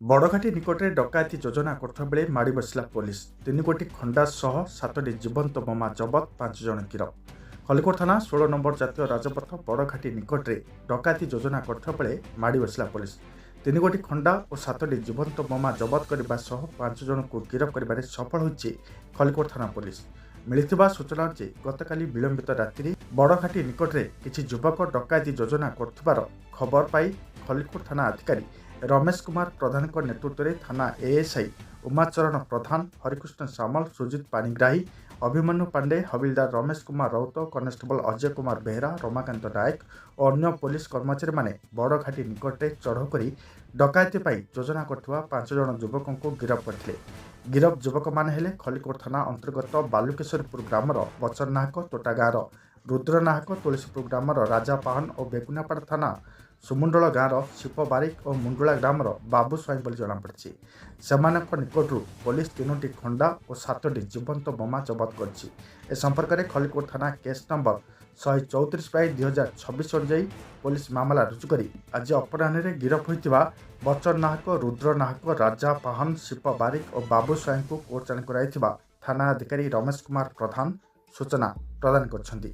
ବଡ଼ଘାଟି ନିକଟରେ ଡକାୟତି ଯୋଜନା କରୁଥିବା ବେଳେ ମାଡ଼ି ବସିଲା ପୋଲିସ। 3 ଗୋଟି ଖଣ୍ଡା ସହ 7ଟି ଜୀବନ୍ତ ବୋମା ଜବତ, 5 ଜଣ ଗିରଫ। ଖଲିକୋଟ ଥାନା 16 ନମ୍ବର ଜାତୀୟ ରାଜପଥ ବଡ଼ଘାଟି ନିକଟରେ ଡକାୟତି ଯୋଜନା କରୁଥିବା ବେଳେ ମାଡ଼ି ବସିଲା ପୋଲିସ। 3 ଗୋଟି ଖଣ୍ଡା ଓ 7ଟି ଜୀବନ୍ତ ବୋମା ଜବତ କରିବା ସହ 5 ଜଣଙ୍କୁ ଗିରଫ କରିବାରେ ସଫଳ ହୋଇଛି ଖଲିକୋଟ ଥାନା ପୋଲିସ। ମିଳିଥିବା ସୂଚନା ଯେ ଗତକାଲି ବିଳମ୍ବିତ ରାତିରେ ବଡ଼ଘାଟି ନିକଟରେ କିଛି ଯୁବକ ଡକାୟତି ଯୋଜନା କରୁଥିବାର ଖବର ପାଇ ଖଲିକୋଟ ଥାନା ଅଧିକାରୀ ରମେଶ କୁମାର ପ୍ରଧାନଙ୍କ ନେତୃତ୍ୱରେ ଥାନା ଏଏସ୍ଆଇ ଉମାଚରଣ ପ୍ରଧାନ, ହରିକୃଷ୍ଣ ସାମଲ, ସୁଜିତ ପାଣିଗ୍ରାହୀ, ଅଭିମନ୍ୟୁ ପାଣ୍ଡେ, ହବିଲଦାର ରମେଶ କୁମାର ରାଉତ, କନେଷ୍ଟବଳ ଅଜୟ କୁମାର ବେହେରା, ରମାକାନ୍ତ ନାୟକ ଓ ଅନ୍ୟ ପୋଲିସ କର୍ମଚାରୀମାନେ ବଡ଼ଘାଟି ନିକଟରେ ଚଢ଼ଉ କରି ଡକାୟତି ପାଇଁ ଯୋଜନା କରୁଥିବା 5 ଜଣ ଯୁବକଙ୍କୁ ଗିରଫ କରିଥିଲେ। ଗିରଫ ଯୁବକମାନେ ହେଲେ ଖଲିକୋଟ ଥାନା ଅନ୍ତର୍ଗତ ବାଲୁକେଶ୍ୱରପୁର ଗ୍ରାମର ବଚନ ନାହକ, ତୋଟା ଗାଁର ରୁଦ୍ର ନାହକ, ତୁଳସୀପୁର ଗ୍ରାମର ରାଜା ପାହନ ଓ ବେଗୁନାପାଡ଼ା ଥାନା ସୁମୁଣ୍ଡଳ ଗାଁର ଶିପ ବାରିକ ଓ ମୁଣ୍ଡୁଳା ଗ୍ରାମର ବାବୁ ସ୍ୱାଇଁ ବୋଲି ଜଣାପଡ଼ିଛି। ସେମାନଙ୍କ ନିକଟରୁ ପୋଲିସ 3ଟି ଖଣ୍ଡା ଓ 7ଟି ଜୀବନ୍ତ ବୋମା ଜବତ କରିଛି। ଏ ସମ୍ପର୍କରେ ଖଲିକୋଟ ଥାନା କେସ୍ ନମ୍ବର 134/2026 ଅନୁଯାୟୀ ପୋଲିସ ମାମଲା ରୁଜୁ କରି ଆଜି ଅପରାହ୍ନରେ ଗିରଫ ହୋଇଥିବା ବଚନ ନାହକ, ରୁଦ୍ର ନାହକ, ରାଜା ପାହନ, ଶିପ ବାରିକ ଓ ବାବୁ ସ୍ୱାଇଁଙ୍କୁ କୋର୍ଟ ଚାଲାଣ କରାଯାଇଥିବା ଥାନା ଅଧିକାରୀ ରମେଶ କୁମାର ପ୍ରଧାନ ସୂଚନା ପ୍ରଦାନ କରିଛନ୍ତି।